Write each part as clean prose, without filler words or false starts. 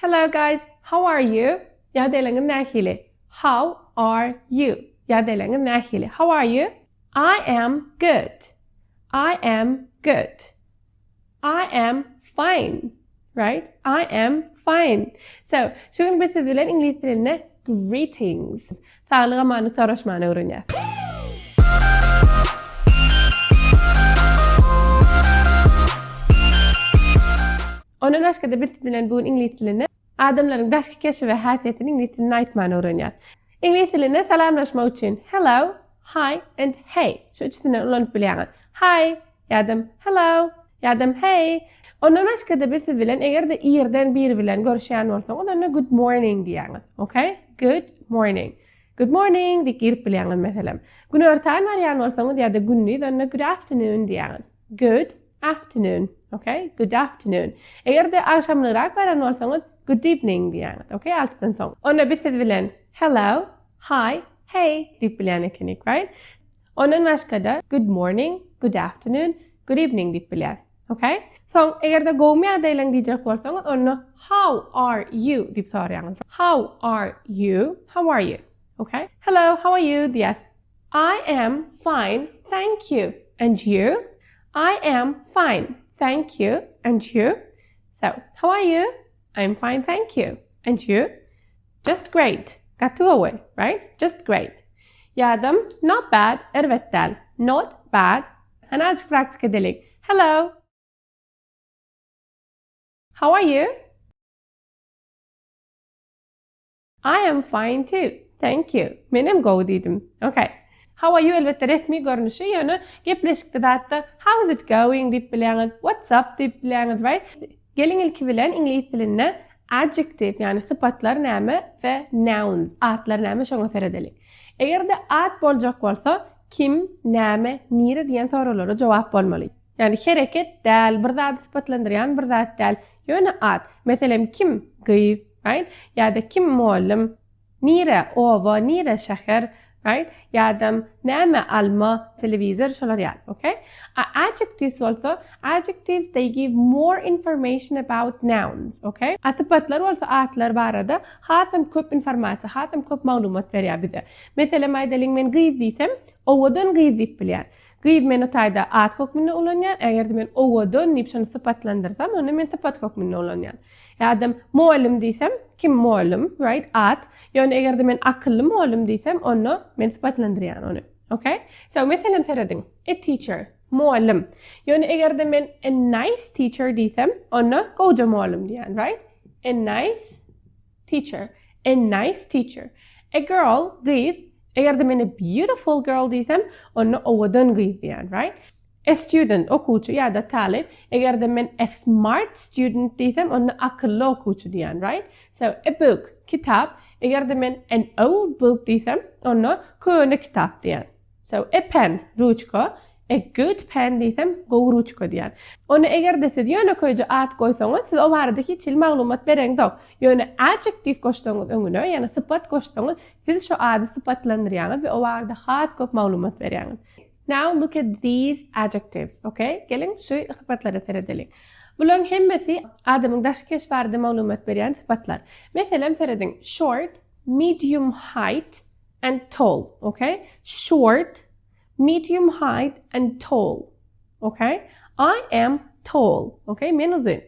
Hello guys, how are you? Ýagdaýlaryňyz nähili? How are you? Ýagdaýlaryňyz nähili? How are you? I am good. I am good. I am fine. Right? I am fine. So, şu gün biz siz bilen iňlis dilinde greetings, saglyk-amanlyk soraşmany öwrenýäs. Ondan başga-da biz siz bilen bu gün iňlis dilinde adamlaryň daşky keşbi we häsiýetini iňlis dilinde aýtmany öwrenýäs. Iňlis dilinde salamlaşmak üçin hello, hi and hey şu üçüsinden ulanyp bilýäňiz. Hi ýa-da hello ýa-da hey. Ondan başga-da biz siz bilen eger-de irden biri bilen görüşýän bolsaňyz onda good morning diýýäňiz. Okay? Good morning. Good morning diýip girip bilýäňiz meselem. Günortan barýan bolsaňyz ýa-da gündiz onda good afternoon diýýäňiz. Good afternoon. Okay? Good afternoon. Eger-de agşamlygrak baran bolsaňyz good evening diýýäňiz. Okay? Altydan soň. Onda biz siz bilen hello, hi, hey diýip bilýän ekenik, right? Ondan başga-da good morning, good afternoon, good evening diýip bilýäs. Okay? Soň eger-de gowumy ýagdaýlaň diýjek bolsaňyz, onda how are you diýip soraýaňyz. How are you? How are you? Okay? Hello, how are you diýýäs. I am fine, thank you. And you? I am fine, thank you. And you? So, how are you? I'm fine, thank you. And you? Just great. Gaty gowy, right? Just great. Ýadam not bad, erbet däl. Not bad. Hany azajyk praktika edeliň. Hello. How are you? I am fine too. Thank you. Menem gowy diýdim. Okay. How are you elbetde resmi görnüşi, ýöne gepleşikde zatda how is it going diýip bilýäňiz, what's up diýip bilýäňiz, right? Geliň ilki bilen iňlis dilinde adjective, ýagny sypatlar näme we nouns, atlar näme şoňa seredeliň. Eger-de at boljak bolsa, kim, näme, nire diýen soraglara jogap bolmaly. Ýagny hereket däl, bir zady sypatlandyrýan bir zat däl, ýöne at. Meselem, kim, gyz, right? Ýa-da kim, mugallym. Nire, oba, nire, şäher, right? Ýa-da näme, alma, telewizor, şolar ýaly, okay? A adjectives bolsa, adjectives they give more information about nouns, okay? A sypatlar bolsa atlar barada hasam köp informasiýa, hasam köp maglumat berýär bize. Meselem aýdalyň men gyz diýsem, owadan gyz diýip bilýän. Gyz men o taýda at hökmünde ulanýan, eger-de men owadan diýip şony sypatlandyrsam, onda men sypat hökmünde ulanýan. Ýa-da mugallym diýsem, kim mugallym, right, at. Ýöne eger-de men akylly mugallym diýsem, onda men sypatlandyrýan ony. Okay? So, meselem serediň. A teacher, mugallym. Ýöne eger-de men a nice teacher diýsem, onda gowja mugallym diýýän, right? A nice teacher. A nice teacher. A girl, gyz. Eger-de men a beautiful girl diýsem, onda owadan gyz diýýän, right? A student, okuwçy ýa-da talyp. Eger-de men a smart student diýsem, onda akylly okuwçy diýýän, right? So, a book, kitap. Eger-de men an old book diýsem, onda köne kitap diýýän. So, a pen, ruçka. A good pen diýsem, gowy ruçka diýýän. Onda eger-de siz ýönekeýje at goýsaňyz, siz o barada hiç hili maglumat bereňzok. Ýöne adjektiw goşsaňyz öňüne, ýagny sypat goşsaňyz, siz şo ady sypatlandyrýaňyz we o barada has köp maglumat berýäňiz. Now look at these adjectives, okay? Geliň şu sypatlara seredeliň. Bularyň hemmesi adamyň daşky keşbi barada maglumat berýän sypatlar. Meselem, serediň, short, medium height and tall, okay? Short, medium height and tall, okay? I am tall, okay? Men uzyn.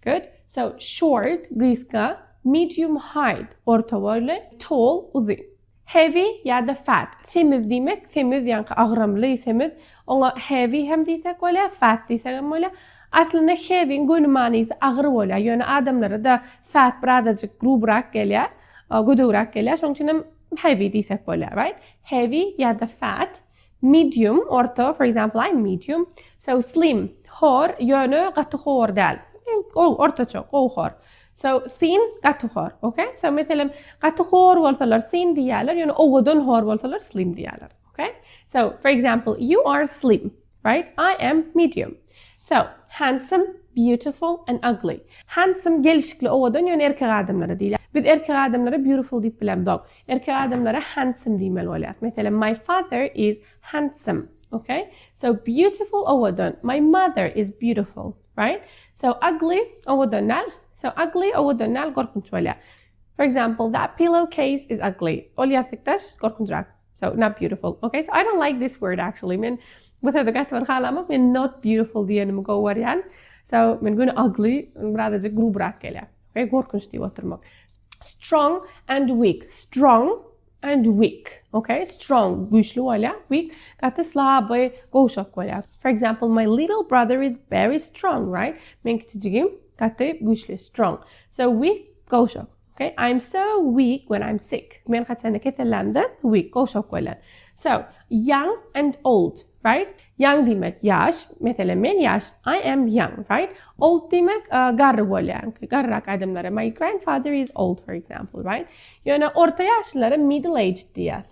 Good. So, short, gysga, medium height, orta boýly, tall, uzyn. Heavy ýa-da fat. Semiz diýmek, semiz ýaňky agramly, semiz. Oňa heavy hem diýsek bolýar, fat diýsek hem bolýar. Aslynda heavy-iň göni manysy agyr bolýar. Ýöne adamlara-da fat birazajyk grubrak gelýär, gödegräk gelýär. Şonuň üçin hem heavy diýsek bolýar, right? Heavy ýa-da fat. Medium, orta, for example, I'm medium. So, slim, hor, ýöne gaty hor däl. Gowy, ortaça, gowy hor. So, thin, gaty hor, okay? So, meselem, gaty hor bolsalar thin diýýärler, ýöne owadan hor bolsalar slim diýýärler, okay? So, for example, you are slim, right? I am medium. So, handsome, beautiful and ugly. Handsome gelşikli, owadan, ýöne erkek adamlara diýilýär. Biz erkek adamlara beautiful diýip bilemzok. Erkek adamlara handsome diýmeli bolýar. Meselem, my father is handsome. Okay? So, beautiful owadan. My mother is beautiful. Right? So, ugly owadan däl. So ugly owadan däl, gorkunç bolýar. For example, that pillow case is ugly. Ol ýassykdaş gorkunçrak. So not beautiful. Okay, so I don't like this word actually. Men bu sözi gaty bir halamok. Men not beautiful diýenimi gowy görýän. So men göni ugly birazajyk grubrak gelýär. Okay, gorkunç diýip oturmak. Strong and weak. Strong and weak. Okay, strong güýçli bolýar, weak gaty slaby, gowşak bolýar. For example, my little brother is very strong, right? Meň kiçijigim gaty güýçli, strong. So weak gowşak. Okay, I'm so weak when I'm sick. Men haçanda kesellämde weak, gowşak bolýan. So, young and old, right? Young diýmek ýaş, meselem men ýaş, I am young, right? Old diýmek garry bolýan, garryrak adamlara. My grandfather is old, for example, right? Ýöne orta ýaşlylara middle aged diýýäs.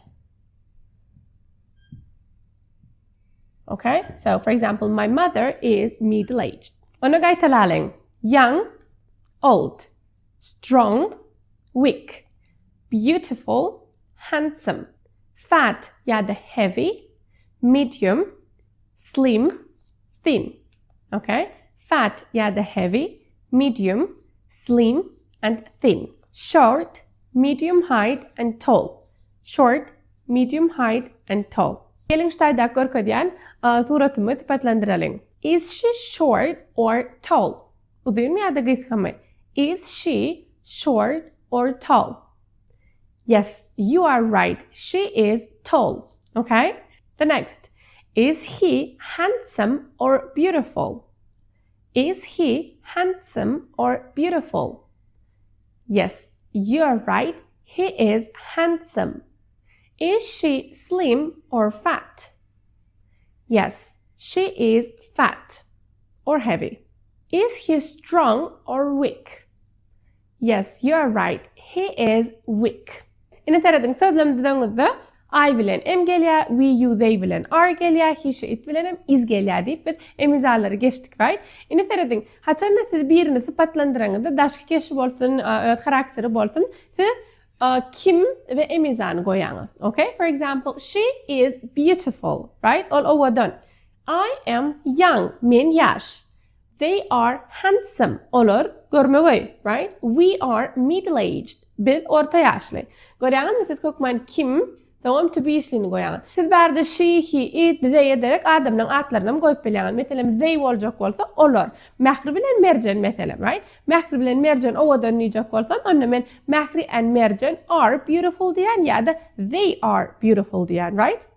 Okay, so for example, my mother is middle aged. Ony gaýtalalyň. Young, old. Strong, weak, beautiful, handsome, fat ýa-da heavy, medium, slim, thin. Okay? Fat ýa-da heavy, medium, slim and thin. Short, medium height and tall. Short, medium height and tall. Geliň şu taýdaky görkezýän suratymy sypatlandyralyň. Is she short or tall? Uzynmy ýa-da gysgamy? Is she short or tall? Yes, you are right. She is tall. Okay? The next. Is he handsome or beautiful? Is he handsome or beautiful? Yes, you are right. He is handsome. Is she slim or fat? Yes, she is fat or heavy. Is he strong or weak? Yes, you are right. He is weak. Ine serediň, sözlem düzeňizde I bilen am gelýär, we, you, they bilen are gelýär, he, she, it bilen hem is gelýär diýip biz emizarlary geçdik, right? Ine serediň, haçanda siz birini sypatlandyraňyzda daşky keşbi bolsun, öz harakteri bolsun, siz kim we emizany goýaňyz. Okay? For example, she is beautiful, right? Ol owadan. I am young, men ýaş. They are handsome, olar görmegeý, right? We are middle aged, biz orta ýaşly. Görýäňizmi siz hökman kim, soňam to be işligini goýaňyz. Siz bärde she, he, it, they ederek adamlaryň atlarynam goýup bilýäňiz. Meselem, they boljak bolsa, olar. Mähri bilen Merjen meselem, right? Mähri bilen Merjen owadan diýjek bolsam, onda men Mähri and Merjen are beautiful diýýän ýa-da they are beautiful diýýän, right?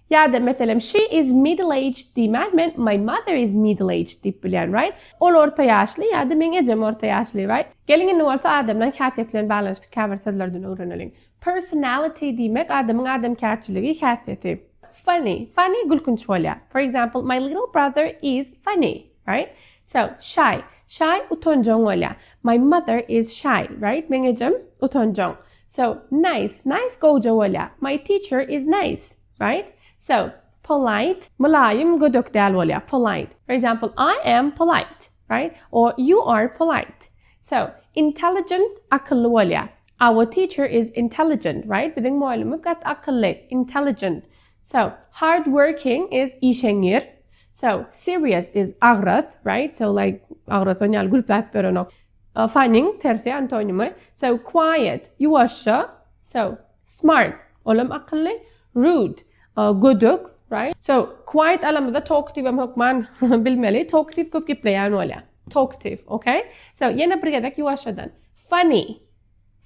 Ýa-da meselem she is middle aged diýmän men my mother is middle aged diýip bilýän, right? Ol orta ýaşly ýa-da meň ejem orta ýaşly, right? Geliň indi bolsa adamlaryň häsiýeti bilen baglanyşykly käbir sözlerden öwreneliň. Personality diýmek adamyň adamkärçiligi, häsiýeti. Funny, funny gülkünç bolýar. For example, my little brother is funny, right? So, shy, shy utanjaň bolýar. My mother is shy, right? Meň ejem utanjaň. So, nice, nice gowja bolýar. My teacher is nice, right? So, polite, mylaýym, gödek däl bolýar, polite. For example, I am polite, right? Or you are polite. So, intelligent, akylly bolýar. Our teacher is intelligent, right? Biziň mugallymymyz gaty akylly, intelligent. So, hard working is işeňňir. So, serious is agras, right? So, like, agras on ýaly gülüp berenok. Funnyň tersi antonymy. So, quiet, ýuwaşja. So, smart, olam akylly. Rude, gödek, right? So, quiet alamyzda talkative hem hökman bilmeli. Talkative köp gepleýän bolýar. Talkative, okay? So, ýene bir gezek ýuwaşjadan. Funny,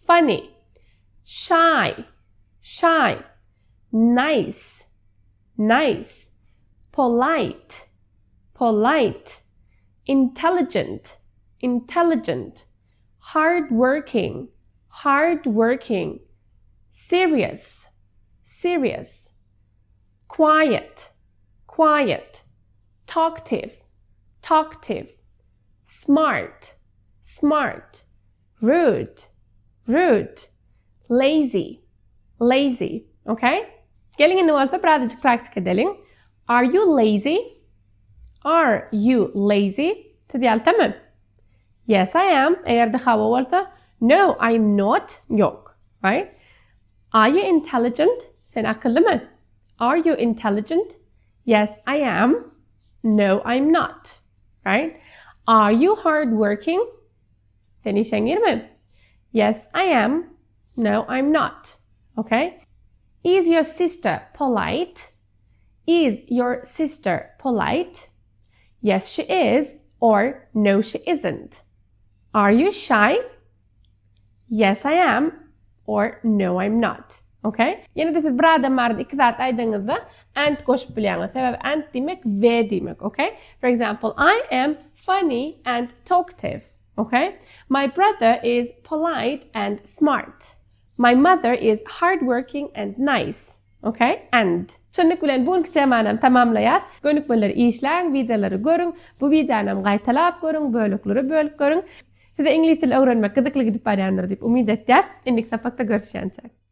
funny. Shy, shy. Nice, nice. Polite, polite. Intelligent, intelligent, hardworking, hardworking, serious, serious, quiet, quiet, talkative, talkative, smart, smart, rude, rude, lazy, lazy. Okay? Geliň indi bolsa birazajyk praktika edeliň. Are you lazy? Are you lazy? Siz ýaltamy? Yes, I am. Eger-de hawa bolsa, No, I am not. Ýok. Right? Are you intelligent? Sen akyllymy? Are you intelligent? Yes, I am. No, I'm not. Right? Are you hardworking? Sen işeňňirmi? Yes, I am. No, I'm not. Okay? Is your sister polite? Is your sister polite? Yes, she is or no, she isn't. Are you shy? Yes, I am or no, I'm not. Okay? Ýene-de siz bir adam barada iki zat aýdaňyzda and goşup bilýäňiz. Sebäbi and diýmek we diýmek, okay? For example, I am funny and talkative. Okay? My brother is polite and smart. My mother is hardworking and nice. Okay? And. Şunluk bilen bu günki temanam tamamlaýas. Gönükmeleri işläň, wideolary görüň. Bu wideonam gaýtalap görüň, böleklere bölüp görüň. Size iňlis dili öwrenmek gyzykly gidip barýandyr diýip umyt etýäs. Indiki sapakda görüşýänçäk.